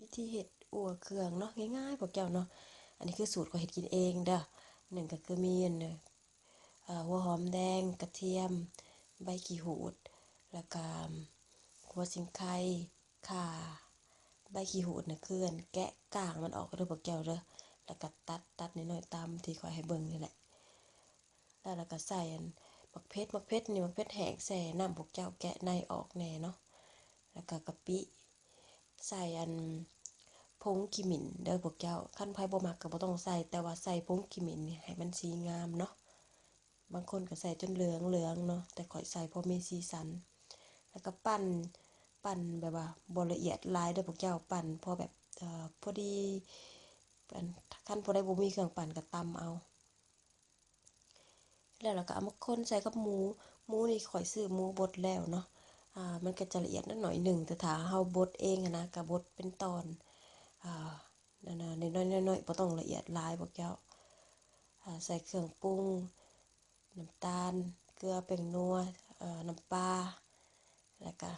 ວິທີເຮັດອົ່ວເຄື່ອງເນາະ ງ່າຍໆພວກເຈົ້າເນາະ. ອັນນີ້ຄືສູດຂ້ອຍເຮັດກິນເອງເດີ້. ໜຶ່ງກໍຄືມີອັນ ເອີ ຫົວຫອມແດງ, ກະທຽມ, ໃບຂີ້ຫູດ ແລ້ວກະຫົວສີໄຄ, ຂ່າ. ໃບຂີ້ຫູດນະ ຄືອັນແກະກ້າງມັນອອກເດີ້ພວກເຈົ້າເດີ້ ແລ້ວກະຕັດ ຕັດນ້ອຍໆຕາມທີ່ຂ້ອຍໃຫ້ເບິ່ງນີ້ແຫຼະ. ແລ້ວ ແລ້ວກໍໃສ່ອັນໝາກເຜັດ, ໝາກເຜັດນີ້ ໝາກເຜັດແຫ້ງແຊ່ນ້ຳ ພວກເຈົ້າແກະໃນອອກແດ່ເນາະ. ແລ້ວກໍກະປິ, ໃສ່ອັນຜົງຂີ້ໝິ່ນເດີ້ພວກເຈົ້າ. ຄັນໃຜບໍ່ມັກກໍບໍ່ຕ້ອງໃສ່, ແຕ່ວ່າໃສ່ຜົງຂີ້ໝິ່ນນີ້ໃຫ້ມັນສີງາມເນາະ. ບາງຄົນກໍໃສ່ຈົນເຫຼືອງໆເນາະ, ແຕ່ຂ້ອຍໃສ່ພໍມີສີສັນ. ແລ້ວກໍປັ່ນ, ປັ່ນແບບວ່າບໍ່ລະອຽດຫຼາຍເດີ້ພວກເຈົ້າ, ປັ່ນພໍແບບ ເອີ ພໍດີ. ອັນ ຄັນຜູ້ໃດບໍ່ມີເຄື່ອງປັ່ນກໍຕຳເອົາ. ແລ້ວ ແລ້ວກໍເອົາມາຄົນໃສ່ກັບໝູ. ໝູນີ້ຂ້ອຍຊື້ໝູບົດແລ້ວເນາະ, ອາ ມັນກໍຈະລະອຽດໜ້ອຍໜຶ່ງ, ແຕ່ຖ້າເຮົາບົດເອງຫັ້ນນະ ກໍບົດເປັນຕອນ ອາ ນັ້ນນະ ນ້ອຍໆ ບໍ່ຕ້ອງລະອຽດຫຼາຍພວກເຈົ້າ. ອາ ໃສ່ເຄື່ອງປຸງ, ນ້ຳຕານ, ເກືອ, ແປ້ງນົວ, ເອີ ນ້ຳປາ ແລ້ວກະ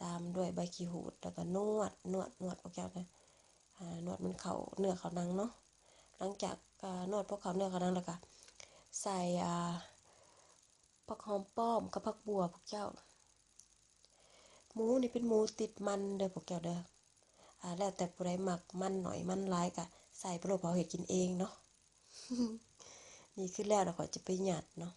ຕາມດ້ວຍໃບຂີ້ຫູດ ແລ້ວກະນວດ ນວດ ນວດພວກເຈົ້ານະ ອາ ນວດມັນເຂົ້າເນື້ອເຂົ້າໜັງເນາະ. ຫຼັງຈາກ ອາ ນວດພໍເຂົ້າເນື້ອເຂົ້າໜັງແລ້ວກະໃສ່ ອາ ຜັກຫອມປ້ອມກັບຜັກບົ່ວພວກເຈົ້າ. ໝູນີ້ເປັນໝູຕິດມັນເດີ້ພວກເຈົ້າເດີ້. ອາ ແລ້ວແຕ່ຜູ້ໃດມັກມັນໜ້ອຍມັນຫຼາຍກະໃສ່ໄປໂລດ ເພາະເຮົາເຮັດກິນເອງເນາະ. ນີ້ຄືແລ້ວ ແລ້ວຂ້ອຍຈະໄປຫຍັດເນາະ.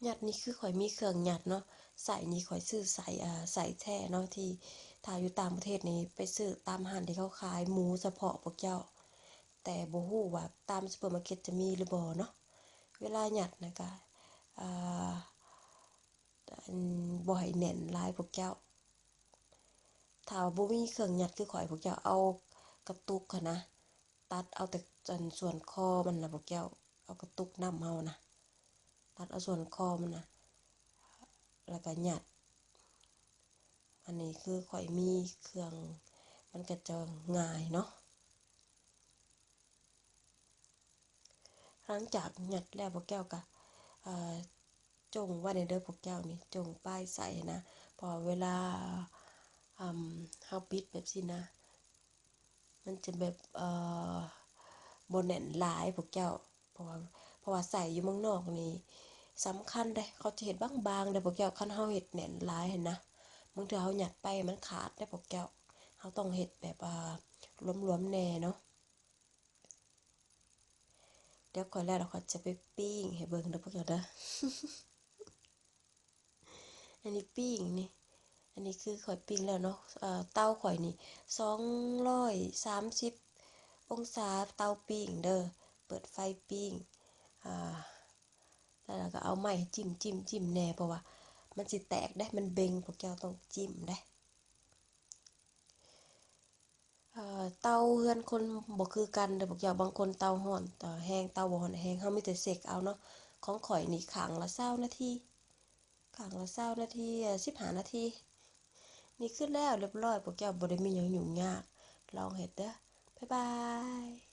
ຫຍັດນີ້ຄືຂ້ອຍມີເຄື່ອງຫຍັດເນາະ. ໄສ້ນີ້ຂ້ອຍຊື້ໄສ້ ເອີ ໄສ້ແທ້ເນາະ ທີ່ຖ້າຢູ່ຕ່າງປະເທດນີ້ໄປຊື້ຕາມຮ້ານທີ່ເຂົາຂາຍໝູສະເພາະພວກເຈົ້າ, ແຕ່ບໍ່ຮູ້ວ່າຕາມຊຸບເປີມາເກັດຈະມີຫຼືບໍ່ເນາະ. ເວລາຫຍັດນະກະ ເອີ ອັນ ບໍ່ໃຫ້ແໜ້ນຫຼາຍພວກເຈົ້າ. ຖ້າວ່າບໍ່ມີເຄື່ອງຫຍັດຄືຂ້ອຍ ພວກເຈົ້າເອົາກະຕຸກຫັ້ນນະ ຕັດເອົາແຕ່ອັນສ່ວນຄໍມັນນະພວກເຈົ້າ, ເອົາກະຕຸກນ້ຳເຮົານະ ຕັດເອົາສ່ວນຄໍມັນນະ ແລ້ວກະຫຍັດ. ອັນນີ້ຄືຂ້ອຍມີເຄື່ອງ ມັນກະຈະງ່າຍເນາະ. ຫຼັງຈາກຫຍັດແລ້ວພວກເຈົ້າກະ ເອີ ຈົ່ງໄວ້ແດ່ເດີ້ພວກເຈົ້ານີ້, ຈົ່ງປ້າຍໃສ່ນະ, ເພາະວ່າເວລາ ອາ ເຮົາປິດແບບຊີ້ນະ ມັນຈະແບບ ເອີ ບໍ່ແໜ້ນຫຼາຍພວກເຈົ້າ. ເພາະວ່າ ເພາະວ່າໄສ້ຢູ່ເມືອງນອກນີ້ສຳຄັນເດ້, ເຂົາຈະເຮັດບາງໆເດ້ພວກເຈົ້າ. ຄັນເຮົາເຮັດແໜ້ນຫຼາຍຫັ້ນນະ ບາງເທື່ອເຮົາຫຍັດໄປມັນຂາດເດ້ພວກເຈົ້າ. ເຮົາຕ້ອງເຮັດແບບ ອາ ຫຼວມໆແດ່ເນາະ. ດຽວຂ້ອຍແລ້ວ ດຽວຂ້ອຍຈະໄປປີ້ງໃຫ້ເບິ່ງເດີພວກເຈົ້າເດີ. ອັນນີ້ປີ້ງນີ້ ອັນນີ້ຄືຂ້ອຍປີ້ງແລ້ວເນາະ. ເອີ ເຕົາຂ້ອຍນີ້ສອງຮ້ອຍສາມສິບອົງສາ ເຕົາປີ້ງເດີ, ເປີດໄຟປີ້ງ. ອາ ແລ້ວກໍເອົາໄມ້ຈິ້ມໆໆແດ່ ເພາະວ່າມັນຊິແຕກເດ້, ມັນເບັ່ງ, ພວກເຈົ້າຕ້ອງຈິ້ມເດ້. ເອີ ເຕົາເຮືອນຄົນບໍ່ຄືກັນເດີພວກເຈົ້າ, ບາງຄົນເຕົາຮ້ອນແຮງ ເຕົາບໍ່ຮ້ອນແຮງ, ເຮົາມີແຕ່ເຊັກເອົາເນາະ. ຂອງຂ້ອຍນີ້ຂ້າງລະຊາວນາທີ, ຂ້າງລະຊາວນາທີ ເອີ ສິບຫ້ານາທີ. ນີ້ຄືແລ້ວລຽບຮ້ອຍ, ພວກເຈົ້າບໍ່ໄດ້ມີຫຍັງຫຍຸ້ງຍາກ, ລອງເຮັດເດີ. ບາຍບາຍ.